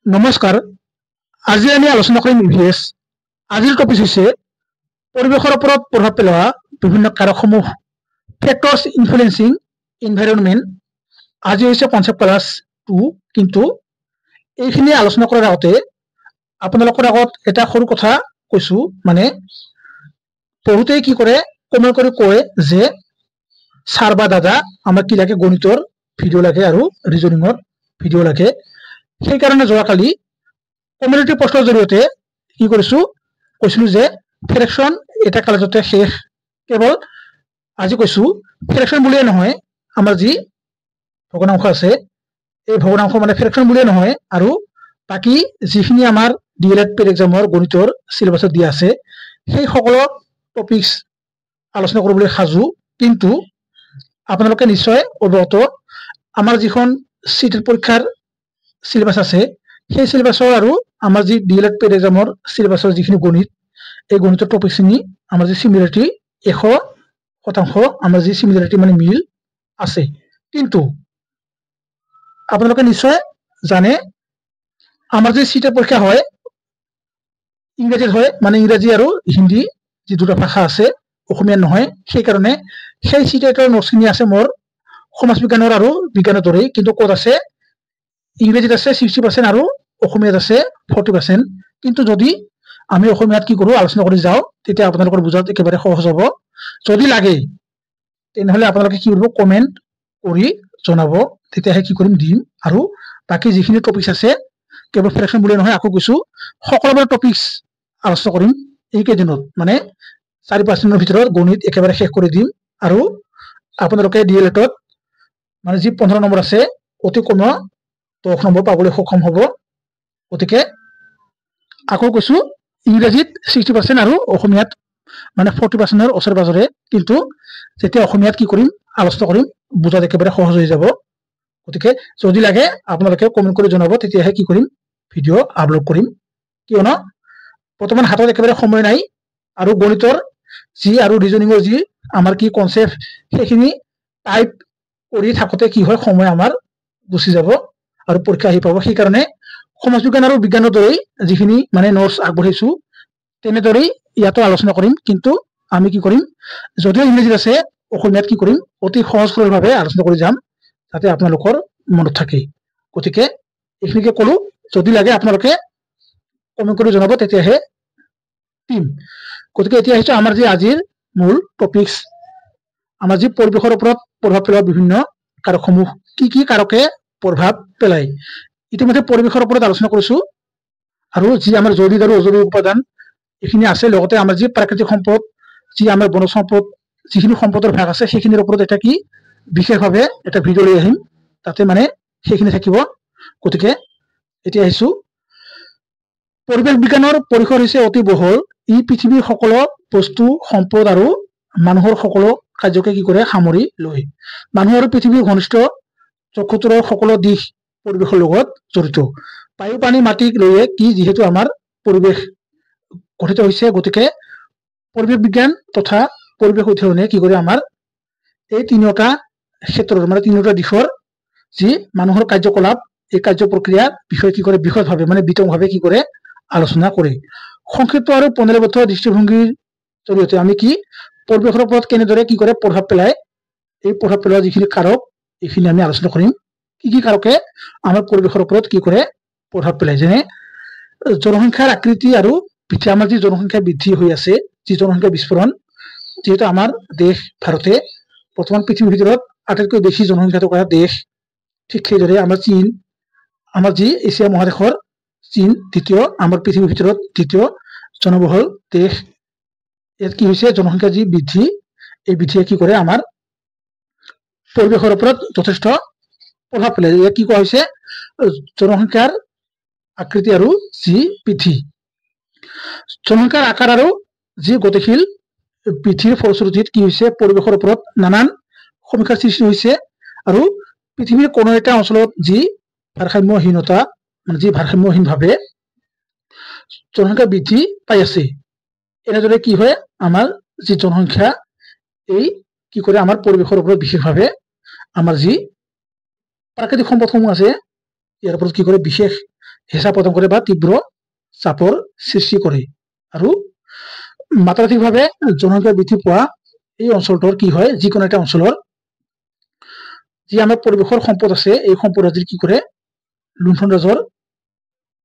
নমস্কাৰ। আজি আমি আলোচনা কৰিম ইভিএছ। আজিৰ টপিক হৈছে পৰিৱেশৰ ওপৰত প্ৰভাৱ পেলোৱা বিভিন্ন কাৰকসমূহ, ফেক্টৰ্ছ ইনফ্লুৱেঞ্চিং এনভাইৰনমেণ্ট। আজি হৈছে কনচেপ্ট ক্লাছ 2। কিন্তু এইখিনি আলোচনা কৰাৰ আগতে আপোনালোকৰ আগত এটা সৰু কথা কৈছো, মানে বহুতেই কি কৰে, কমেণ্ট কৰি কয় যে ছাৰ বা দাদা, আমাক কি লাগে, গণিতৰ ভিডিঅ' লাগে আৰু ৰিজনিঙৰ ভিডিঅ' লাগে। সেইকাৰণে যোৱাকালি কমিউনিটি পষ্টৰ জৰিয়তে কি কৰিছো, কৈছিলো যে ফ্ৰেকশ্যন এটা ক্লাছতে শেষ। কেৱল আজি কৈছো ফ্ৰেকশ্যন বুলিয়ে নহয়, আমাৰ যি ভগ্নাংশ আছে, এই ভগ্নাংশ মানে ফ্ৰেকশ্যন বুলিয়ে নহয়, আৰু বাকী যিখিনি আমাৰ ডি এল এড পেড এক্সামৰ গণিতৰ চিলেবাছত দিয়া আছে, সেই সকলো টপিকছ আলোচনা কৰিবলৈ সাজু। কিন্তু আপোনালোকে নিশ্চয় অৱগত, আমাৰ যিখন চিটেট পৰীক্ষাৰ চিলেবাছ আছে, সেই চিলেবাছৰ আৰু আমাৰ যি ডি এল এড পেড এক্সামৰ চিলেবাছৰ যিখিনি গণিত, এই গণিতৰ টপিকছখিনি আমাৰ যি চিমিলাৰিটি, 100% আমাৰ যি চিমিলাৰিটি মানে মিল আছে। কিন্তু আপোনালোকে নিশ্চয় জানে, আমাৰ যি চিটেট পৰীক্ষা হয় ইংৰাজীত হয়, মানে ইংৰাজী আৰু হিন্দী যি দুটা ভাষা আছে, অসমীয়া নহয়। সেইকাৰণে সেই চিটেটৰ নোটছখিনি আছে মোৰ সমাজ বিজ্ঞানৰ আৰু বিজ্ঞানৰ দৰেই, কিন্তু ক'ত আছে, ইংৰাজীত আছে 60% আৰু অসমীয়াত আছে 40%। কিন্তু যদি আমি অসমীয়াত কি কৰোঁ, আলোচনা কৰি যাওঁ, তেতিয়া আপোনালোকৰ বুজাত একেবাৰে সহজ হ'ব। যদি লাগে তেনেহ'লে আপোনালোকে কি কৰিব, কমেণ্ট কৰি জনাব, তেতিয়াহে কি কৰিম, দিম। আৰু বাকী যিখিনি টপিকছ আছে, কেৱল ফ্ৰেকশ্যন বুলিয়ে নহয়, আকৌ কৈছোঁ, সকলোবোৰ টপিকছ আলোচনা কৰিম এইকেইদিনত, মানে 4-5 দিনৰ ভিতৰত গণিত একেবাৰে শেষ কৰি দিম। আৰু আপোনালোকে ডি এল এডত মানে যি 15 নম্বৰ আছে, অতি কমেও 10 নম্বৰ পাবলৈ সক্ষম হ'ব। গতিকে আকৌ কৈছোঁ, ইংৰাজীত 60% আৰু অসমীয়াত মানে 40%ৰ ওচৰে পাজৰে। কিন্তু যেতিয়া অসমীয়াত কি কৰিম, আলোচনা কৰিম, বুজাত একেবাৰে সহজ হৈ যাব। গতিকে যদি লাগে আপোনালোকে কমেণ্ট কৰি জনাব, তেতিয়াহে কি কৰিম, ভিডিঅ' আপলোড কৰিম। কিয়নো বৰ্তমান হাতত একেবাৰে সময় নাই, আৰু গণিতৰ যি আৰু ৰিজনিঙৰ যি আমাৰ কি কনচেপ্ট, সেইখিনি টাইপ কৰি থাকোঁতে কি হয়, সময় আমাৰ গুচি যাব আৰু পৰীক্ষা আহি পাব। সেইকাৰণে সমাজ বিজ্ঞান আৰু বিজ্ঞানৰ দৰেই যিখিনি মানে নোটছ আগবঢ়াইছো, তেনেদৰেই ইয়াতো আলোচনা কৰিম। কিন্তু আমি কি কৰিম, যদিও ইংৰাজীত আছে, অসমীয়াত কি কৰিম, অতি সহজ সৰলভাৱে আলোচনা কৰি যাম, যাতে আপোনালোকৰ মনত থাকে। গতিকে এইখিনিকে ক'লো, যদি লাগে আপোনালোকে কমেণ্ট কৰি জনাব, তেতিয়াহে দিম। গতিকে এতিয়া আহিছো আমাৰ যি আজিৰ মূল টপিকছ, আমাৰ যি পৰিৱেশৰ ওপৰত প্ৰভাৱ পেলোৱা বিভিন্ন কাৰকসমূহ, কি কি কাৰকে প্ৰভাৱ পেলায়। ইতিমধ্যে পৰিৱেশৰ ওপৰত আলোচনা কৰিছো, আৰু যি আমাৰ জৈৱিক আৰু অজৈৱিক উপাদান এইখিনি আছে, লগতে আমাৰ যি প্ৰাকৃতিক সম্পদ, যি আমাৰ বনজ সম্পদ, যিখিনি সম্পদৰ ভাগ আছে, সেইখিনিৰ ওপৰত এটা কি বিশেষভাৱে এটা ভিডিঅ' লৈ আহিম, তাতে মানে সেইখিনি থাকিব। গতিকে এতিয়া আহিছো, পৰিৱেশ বিজ্ঞানৰ পৰিসৰ হৈছে অতি বহল। ই পৃথিৱীৰ সকলো বস্তু, সম্পদ আৰু মানুহৰ সকলো কাৰ্যকে কি কৰে, সামৰি লয়। মানুহ আৰু পৃথিৱীৰ ঘনিষ্ঠ জগতৰ সকলো দিশ পৰিৱেশৰ লগত জড়িত। বায়ু, পানী, মাটিক লৈয়ে কি যিহেতু আমাৰ পৰিৱেশ গঠিত হৈছে, গতিকে পৰিৱেশ বিজ্ঞান তথা পৰিৱেশ অধ্যয়নে কি কৰে, আমাৰ এই তিনিওটা ক্ষেত্ৰৰ মানে তিনিওটা দিশৰ যি মানুহৰ কাৰ্যকলাপ, এই কাৰ্য প্ৰক্ৰিয়াৰ বিষয়ে কি কৰে, বিশদভাৱে মানে বিতংভাৱে কি কৰে, আলোচনা কৰে। সংক্ষিপ্ত আৰু প্ৰণালীবদ্ধ দৃষ্টিভংগীৰ জৰিয়তে আমি কি পৰিৱেশৰ ওপৰত কেনেদৰে কি কৰে প্ৰভাৱ পেলায়, এই প্ৰভাৱ পেলোৱা যিখিনি কাৰক, এইখিনি আমি আলোচনা কৰিম। কি কি কাৰকে আমাৰ পৰিৱেশৰ ওপৰত কি কৰে প্ৰভাৱ পেলায়, যেনে জনসংখ্যাৰ আকৃতি আৰু বৃদ্ধি। আমাৰ যি জনসংখ্যা বৃদ্ধি হৈ আছে, যি জনসংখ্যা বিস্ফোৰণ, যিহেতু আমাৰ দেশ ভাৰতে বৰ্তমান পৃথিৱীৰ ভিতৰত আটাইতকৈ বেছি জনসংখ্যা থকা দেশ, ঠিক সেইদৰে আমাৰ চীন, আমাৰ যি এছিয়া মহাদেশৰ চীন দ্বিতীয়, আমাৰ পৃথিৱীৰ ভিতৰত দ্বিতীয় জনবহুল দেশ। ইয়াত কি হৈছে, জনসংখ্যা যি বৃদ্ধি, এই বৃদ্ধিয়ে কি কৰে, আমাৰ পৰিৱেশৰ ওপৰত যথেষ্ট প্ৰভাৱ পেলায়। ইয়াত কি কোৱা হৈছে, জনসংখ্যাৰ আকৃতি আৰু যি বৃদ্ধি, জনসংখ্যাৰ আকাৰ আৰু যি গতিশীল বৃদ্ধিৰ ফলশ্ৰুতিত কি হৈছে, পৰিৱেশৰ ওপৰত নানান সমস্যাৰ সৃষ্টি হৈছে। আৰু পৃথিৱীৰ কোনো এটা অঞ্চলত যি ভাৰসাম্যহীনতা, মানে যি ভাৰসাম্যহীনভাৱে জনসংখ্যা বৃদ্ধি পাই আছে, এনেদৰে কি হয়, আমাৰ যি জনসংখ্যা, এই কি কৰে, আমাৰ পৰিৱেশৰ ওপৰত বিশেষভাৱে আমাৰ যি প্ৰাকৃতিক সম্পদসমূহ আছে, ইয়াৰ ওপৰত কি কৰে, বিশেষ হেঁচা প্ৰদান কৰে বা তীব্ৰ চাপৰ সৃষ্টি কৰে। আৰু মাত্ৰাধিকভাৱে জনসংখ্যা বৃদ্ধি পোৱা এই অঞ্চলটোৰ কি হয়, যিকোনো এটা অঞ্চলৰ যি আমাৰ পৰিৱেশৰ সম্পদ আছে, এই সম্পদৰাজিৰ কি কৰে, লুণ্ঠনৰাজৰ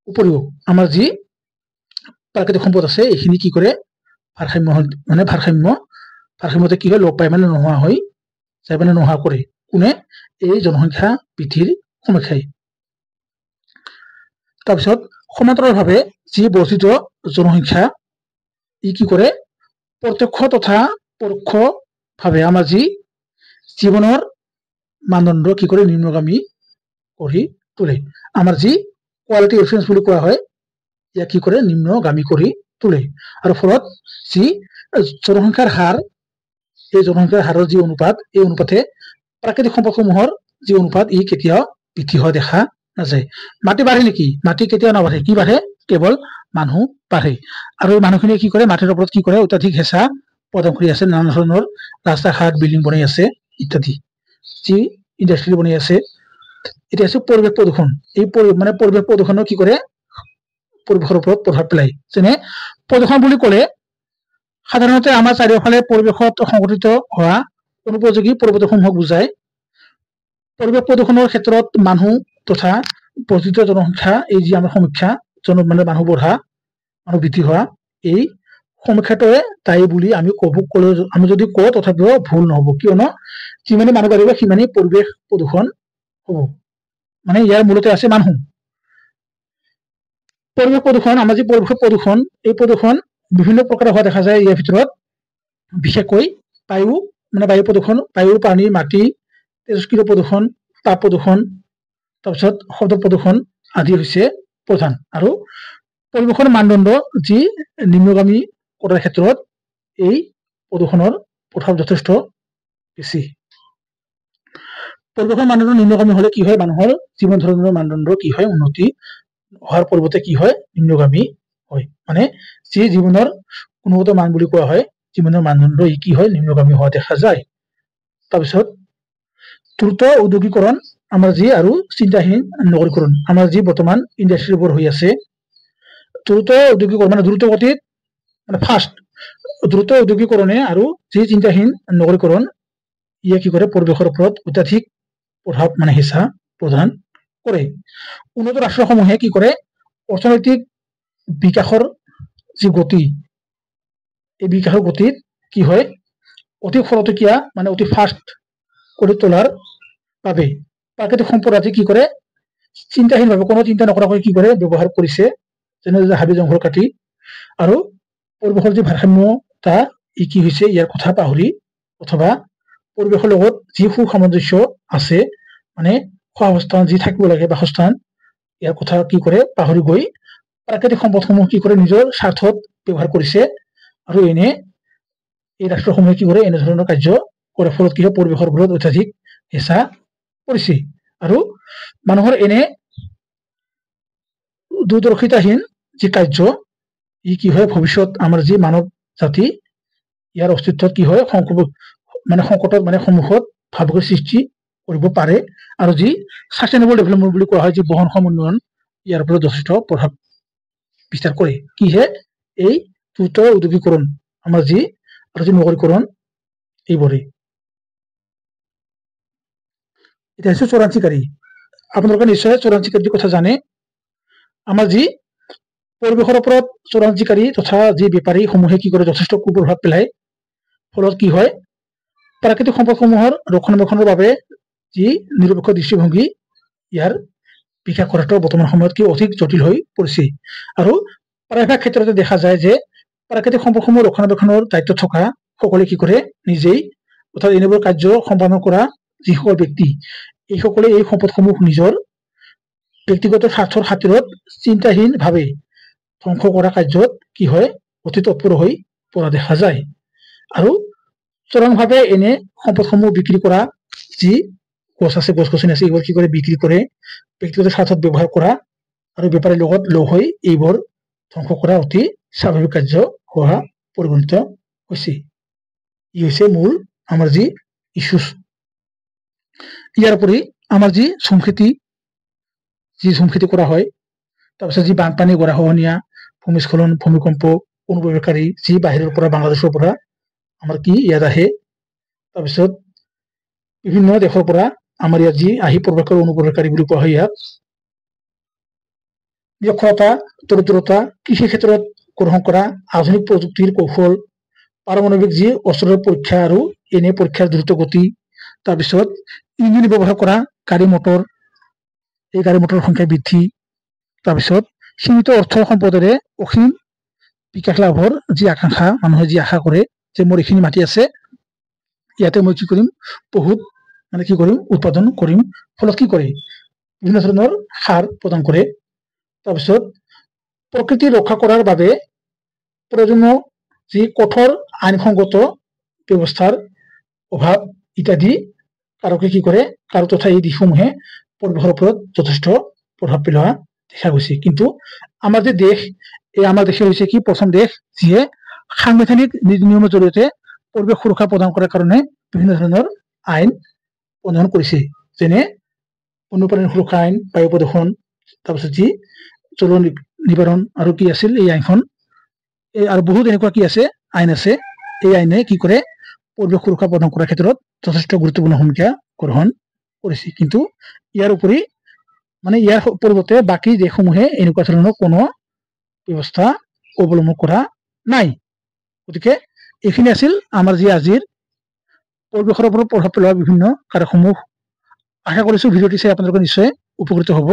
উপৰিও আমাৰ যি প্ৰাকৃতিক সম্পদ আছে এইখিনি কি কৰে, ভাৰসাম্য মানে ভাৰসাম্যতে কি হয়, লগ পাই মানে নোহোৱা হৈ যায়, মানে নোহোৱা কৰে। কোনে? এই জনসংখ্যা বৃদ্ধিৰ সমস্যাই। তাৰপিছত সমান্তৰালভাৱে যি বৰ্ধিত জনসংখ্যা ই কি কৰে, প্ৰত্যক্ষ তথা পৰোক্ষভাৱে আমাৰ যি জীৱনৰ মানদণ্ড কি কৰে, নিম্নগামী কৰি তোলে। আমাৰ যি কোৱালিটি এফেৰেঞ্চ বুলি কোৱা হয়, ইয়াক কি কৰে, নিম্নগামী কৰি তোলে। আৰু ফলত যি জনসংখ্যাৰ হাৰ, এই জনসংখ্যাৰ হাৰৰ যি অনুপাত, এই অনুপাতে প্ৰাকৃতিক সম্পদসমূহৰ যি অনুপাত ই কেতিয়াও বৃদ্ধি হোৱা দেখা নাযায়। মাটি বাঢ়ে নেকি? মাটি কেতিয়াও নাবাঢ়ে। কি বাঢ়ে? কেৱল মানুহ বাঢ়ে। আৰু এই মানুহখিনিয়ে কি কৰে, মাটিৰ ওপৰত কি কৰে, অত্যাধিক হেঁচা প্ৰদান কৰি আছে, নানা ধৰণৰ ৰাস্তা ঘাট, বিল্ডিং বনাই আছে ইত্যাদি, যি ইণ্ডাষ্ট্ৰি বনাই আছে। এতিয়া আছে পৰিৱেশ প্ৰদূষণ। এই মানে পৰিৱেশ প্ৰদূষণো কি কৰে, পৰিৱেশৰ ওপৰত প্ৰভাৱ পেলায়। যেনে প্ৰদূষণ বুলি ক'লে সাধাৰণতে আমাৰ চাৰিওফালে পৰিৱেশত সংঘটিত হোৱা অনুপযোগী পৰিৱৰ্তনসমূহক বুজায়। পৰিৱেশ প্ৰদূষণৰ ক্ষেত্ৰত মানুহ তথা বৰ্ধিত জনসংখ্যা, এই যি আমাৰ সমীক্ষা, মানে মানুহ বঢ়া, মানুহ বৃদ্ধি হোৱা, এই সমীক্ষাটোৱে দায়ী বুলি আমি ক'ব ক'লে আমি যদি কওঁ তথাপিও ভুল নহ'ব। কিয়নো যিমানে মানুহ বাঢ়িব সিমানেই পৰিৱেশ প্ৰদূষণ হ'ব, মানে ইয়াৰ মূলতে আছে মানুহ। পৰিৱেশ প্ৰদূষণ, আমাৰ যি পৰিৱেশ প্ৰদূষণ, এই প্ৰদূষণ বিভিন্ন প্ৰকাৰৰ হোৱা দেখা যায়। ইয়াৰ ভিতৰত বিশেষকৈ বায়ু, মানে বায়ু প্ৰদূষণ, বায়ু, পানী, মাটি, তেজস্ক্ৰিয় প্ৰদূষণ, তাপ প্ৰদূষণ, তাৰপিছত শব্দ প্ৰদূষণ আদি হৈছে প্ৰধান। আৰু পৰিৱেশৰ মানদণ্ড যি নিম্নগামী কৰাৰ ক্ষেত্ৰত এই প্ৰদূষণৰ প্ৰভাৱ যথেষ্ট বেছি। পৰিৱেশৰ মানদণ্ড নিম্নগামী হলে কি হয়, মানুহৰ জীৱন ধাৰণৰ মানদণ্ড কি হয়, উন্নতি হোৱাৰ পৰিৱৰ্তে কি হয়, নিম্নগামী হয়। মানে যি জীৱনৰ গুণগত মান বুলি কোৱা হয়, জীৱনৰ মানদণ্ড ই কি হয়, নিম্নগামী হোৱা দেখা যায়। তাৰপিছত দ্ৰুত ঔদ্যোগিকৰণ আমাৰ যি আৰু চিন্তাহীন নগৰীকৰণ, আমাৰ যি বৰ্তমান ইণ্ডাষ্ট্ৰিবোৰ হৈ আছে, দ্ৰুত ঔদ্যোগিকৰণ মানে দ্ৰুত গতিত মানে ফাষ্ট দ্ৰুত ঔদ্যোগিকৰণে আৰু যি চিন্তাহীন নগৰীকৰণ ইয়ে কি কৰে, পৰিৱেশৰ ওপৰত অত্যাধিক প্ৰভাৱ মানে হেঁচা প্ৰদান কৰে। উন্নত ৰাষ্ট্ৰসমূহে কি কৰে, অৰ্থনৈতিক বিকাশৰ যি গতি, এই বিকাশৰ গতিত কি হয়, অতি খৰতকীয়া মানে অতি ফাষ্ট কৰি তোলাৰ বাবে প্ৰাকৃতিক সম্পদ আদি কি কৰে, চিন্তাহীনভাৱে কোনো চিন্তা নকৰাকৈ কি কৰে, ব্যৱহাৰ কৰিছে। যেনে হাবি জংঘল কাটি আৰু পৰিৱেশৰ যি ভাৰসাম্যতা ই কি হৈছে ইয়াৰ কথা পাহৰি, অথবা পৰিৱেশৰ লগত যি সুসামঞ্জস্য আছে, মানে সহাৱস্থান যি থাকিব লাগে, বাসস্থান, ইয়াৰ কথা কি কৰে, পাহৰি গৈ প্ৰাকৃতিক সম্পদসমূহ কি কৰে, নিজৰ স্বাৰ্থত ব্যৱহাৰ কৰিছে। আৰু এনে এই ৰাষ্ট্ৰসমূহে কি কৰে, এনেধৰণৰ কাৰ্য কৰাৰ ফলত কি হয়, পৰিৱেশৰ ওপৰত অত্যাধিক হেঁচা পৰিছে। আৰু মানুহৰ এনে দূৰদৰ্শিতাহীন যি কাৰ্য ই কি হয়, ভৱিষ্যত আমাৰ যি মানৱ জাতি ইয়াৰ অস্তিত্বত কি হয়, মানে সংকটত মানে সন্মুখত ভাবুকিৰ সৃষ্টি কৰিব পাৰে। আৰু যি ছাষ্টেইনেবল ডেভেলপমেণ্ট বুলি কোৱা হয়, যি বহনক্ষম উন্নয়ন, ইয়াৰ ওপৰত যথেষ্ট প্ৰভাৱ বিস্তাৰ কৰে। কিহে, এই দ্ৰুত ঔদ্যোগিকৰণ আমাৰ যি আৰু যি নগৰীকৰণ এইবোৰেই। এতিয়া হৈছে চোৰাং চিকাৰী। আপোনালোকে নিশ্চয় চোৰাং চিকাৰীৰ কথা জানে। আমাৰ যি পৰিৱেশৰ ওপৰত চোৰাং চিকাৰী তথা যি বেপাৰীসমূহে কি কৰে, যথেষ্ট কুপ্ৰভাৱ পেলায়। ফলত কি হয়, প্ৰাকৃতিক সম্পদসমূহৰ ৰক্ষণাবেক্ষণৰ বাবে যি নিৰপেক্ষ দৃষ্টিভংগী ইয়াৰ বিকাশ কৰাটো বৰ্তমান সময়ত কি অধিক জটিল হৈ পৰিছে। আৰু প্ৰায়ভাগ ক্ষেত্ৰতে দেখা যায় যে প্ৰাকৃতিক সম্পদসমূহ ৰক্ষণাবেক্ষণৰ দায়িত্ব থকা সকলে কি কৰে, নিজেই অৰ্থাৎ এনেবোৰ কাৰ্য সম্পাদন কৰা যিসকল ব্যক্তি, এইসকলে এই সম্পদসমূহ নিজৰ ব্যক্তিগত স্বাৰ্থৰ খাতিৰত চিন্তাহীনভাৱে ধ্বংস কৰা কাৰ্যত কি হয়, অতি তৎপৰ হৈ পৰা দেখা যায়। আৰু চোৰাংভাৱে এনে সম্পদসমূহ বিক্ৰী কৰা যি গছ আছে, গছ গছনি আছে, এইবোৰ কি কৰে, বিক্ৰী কৰে, ব্যক্তিগত স্বাৰ্থত ব্যৱহাৰ কৰা আৰু বেপাৰীৰ লগত লগ হৈ এইবোৰ ধ্বংস কৰা অতি স্বাভাৱিক কাৰ্য হোৱা পৰিগণিত হৈছে। ই হৈছে মূল আমাৰ যি ইছ্যুজ। ইয়াৰ উপৰি আমাৰ যি ঝুম খেতি, যি ঝুম খেতি কৰা হয়, তাৰপিছত যি বানপানী, গৰাখহনীয়া, ভূমিস্খলন, ভূমিকম্প, অনুপ্ৰৱেশকাৰী যি বাহিৰৰ পৰা, বাংলাদেশৰ পৰা আমাৰ কি ইয়াত আহে। তাৰপিছত বিভিন্ন দেশৰ পৰা আমাৰ ইয়াত যি আহি প্ৰৱেশ কৰে, অনুপ্ৰৱেশকাৰী বুলি কোৱা হয় ইয়াক। নিৰক্ষৰতা, দৰিদ্ৰতা, কৃষি ক্ষেত্ৰত গ্ৰহণ কৰা আধুনিক প্ৰযুক্তিৰ কৌশল, পাৰমাণৱিক যি অস্ত্ৰৰ পৰীক্ষা আৰু এনে পৰীক্ষাৰ দ্ৰুত গতি, তাৰপিছত ইঞ্জিন ব্যৱহাৰ কৰা গাড়ী মটৰ, এই গাড়ী মটৰৰ সংখ্যা বৃদ্ধি, তাৰপিছত সীমিত অৰ্থ সম্পদেৰে অসীম বিকাশ লাভৰ যি আকাংক্ষা, মানুহে যি আশা কৰে যে মোৰ এইখিনি মাটি আছে, ইয়াতে মই কি কৰিম, বহুত মানে কি কৰিম, উৎপাদন কৰিম, ফলত কি কৰে, বিভিন্ন ধৰণৰ সাৰ প্ৰদান কৰে। তাৰপিছত প্ৰকৃতি ৰক্ষা কৰাৰ বাবে প্ৰয়োজনীয় যি কঠোৰ আইনসংগত ব্যৱস্থাৰ অভাৱ ইত্যাদি কাৰকে কি কৰে, কাৰক তথা এই দিশসমূহে পৰিৱেশৰ ওপৰত যথেষ্ট প্ৰভাৱ পেলোৱা দেখা গৈছে। কিন্তু আমাৰ যে দেশ, এই আমাৰ দেশে হৈছে কি প্ৰথম দেশ যিয়ে সাংবিধানিক নীতি নিয়মৰ জৰিয়তে পৰিৱেশ সুৰক্ষা প্ৰদান কৰাৰ কাৰণে বিভিন্ন ধৰণৰ আইন প্ৰণয়ন কৰিছে, যেনে বন্যপ্ৰাণী সুৰক্ষা আইন, বায়ু প্ৰদূষণ, তাৰপিছত যি জল নিবাৰণ আৰু কি আছিল এই আইনখন, এই আৰু বহুত এনেকুৱা কি আছে আইন আছে। এই আইনে কি কৰে, পৰিৱেশ সুৰক্ষা প্ৰদান কৰাৰ ক্ষেত্ৰত যথেষ্ট গুৰুত্বপূৰ্ণ ভূমিকা গ্ৰহণ কৰিছে। কিন্তু ইয়াৰ উপৰি মানে ইয়াৰ পৰিৱৰ্তে বাকী দেশসমূহে এনেকুৱা ধৰণৰ কোনো ব্যৱস্থা অৱলম্বন কৰা নাই। গতিকে এইখিনি আছিল আমাৰ যি আজিৰ পৰিৱেশৰ ওপৰত প্ৰভাৱ পেলোৱা বিভিন্ন কাৰকসমূহ। আশা কৰিছো ভিডিঅ'টি চাই আপোনালোকে নিশ্চয় উপকৃত হ'ব।